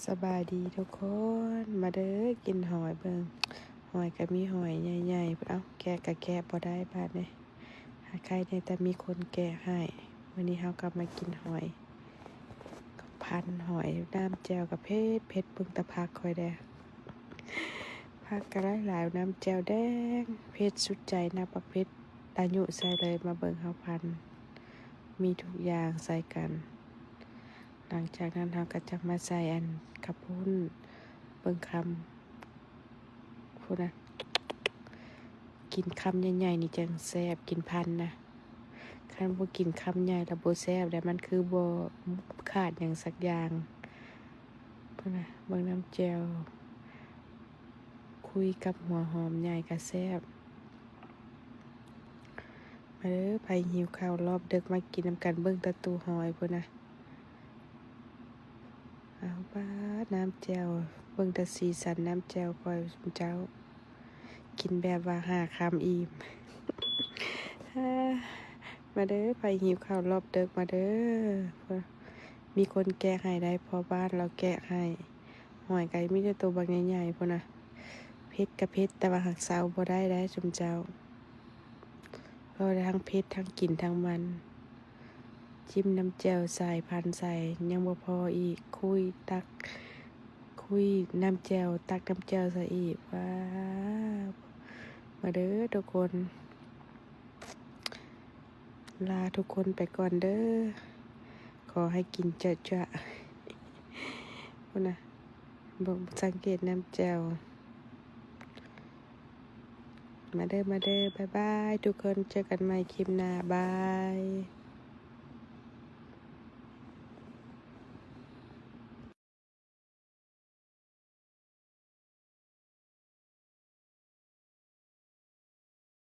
ສະບາຍດີທຸກຄົນ ມາເດີກິນຫອຍເບິ່ງ ຫອຍກະມີຫອຍໃຫຍ່ໆ ເອົ້າ ແກະກະແກະບໍ່ໄດ້ບາດນີ້ ຫາໄຄແດ່ແຕ່ມີຄົນແກະໃຫ້. ມື້ນີ້ເຮົາກະມາກິນຫອຍ ພັນຫອຍ ນ້ຳແຈ່ວກະເຜັດໆ ເບິ່ງແຕ່ຜັກຂ້ອຍແດ່ ຜັກກະຫຼາຍໆ ນ້ຳແຈ່ວແດງ ເຜັດສຸດໃຈ ນ້ຳບັກເຜັດ ອາຍຸໃສ່ເລີຍ ມາເບິ່ງເຮົາພັນ ມີທຸກຢ່າງໃສ່ກັນ. ຫຼັງຈາກນັ້ນເຮົາກະຈະມາໃສ່ອັນເຂົ້າປຸ້ນ ເບິ່ງຄຳ ພຸ້ນນະ ກິນຄຳໃຫຍ່ໆ ນີ້ຈັ່ງແຊບ ກິນພັນນະ ຄັນບໍ່ກິນຄຳໃຫຍ່ລະບໍ່ແຊບໃດ໋ ມັນຄືບໍ່ຂາດຫຍັງສັກຢ່າງ ພຸ້ນນະ ເບິ່ງນ້ຳແຈ່ວ ຄຸຍກັບຫົວຫອມໃຫຍ່ກະແຊບ. ມາເດີ ໃຜຫິວເຂົ້າລອບເດິກ ມາກິນນຳກັນ ເບິ່ງແຕ່ໂຕຫອຍພຸ້ນນະ ເອົາ ປາດ ນ້ຳແຈ່ວ ເບິ່ງແຕ່ສີສັນນ້ຳແຈ່ວຂ້ອຍ ເຈົ້າ ກິນແບບວ່າຫ້າຄຳອີ່ມ. ມາເດີ ໃຜຫິວເຂົ້າລອບເດິກ ມາເດີ ມີຄົນແກະໃຫ້ໄດ໋ ພໍ່ບ້ານລາວແກະໃຫ້. ຫອຍກະມີແຕ່ໂຕບັກໃຫຍ່ໆ ພຸ້ນນະ ເຜັດກະເຜັດ ແຕ່ວ່າຫາກເຊົາບໍ່ໄດ້ໃດ໋ ຊຸມເຈົ້າ ເພາະວ່າທັງເຜັດ ທັງກິນ ທັງມັນ ຈິ້ມນ້ຳແຈ່ວໃສ່ ພັນໃສ່ ຍັງບໍ່ພໍອີກ ຄຸຍຕັກ ຄຸຍນ້ຳແຈ່ວ ຕັກນ້ຳແຈ່ວໃສ່ອີກ ວ້າວ ມາເດີທຸກຄົນ. ລາທຸກຄົນໄປກ່ອນເດີ ຂໍໃຫ້ກິນຈະໆ ພຸ້ນນະ ບໍ່ສັງເກດນ້ຳແຈ່ວ. ມາເດີ ມາເດີ ບາຍບາຍທຸກຄົນ ເຈີກັນໃໝ່ຄລິບໜ້າ ບາຍ.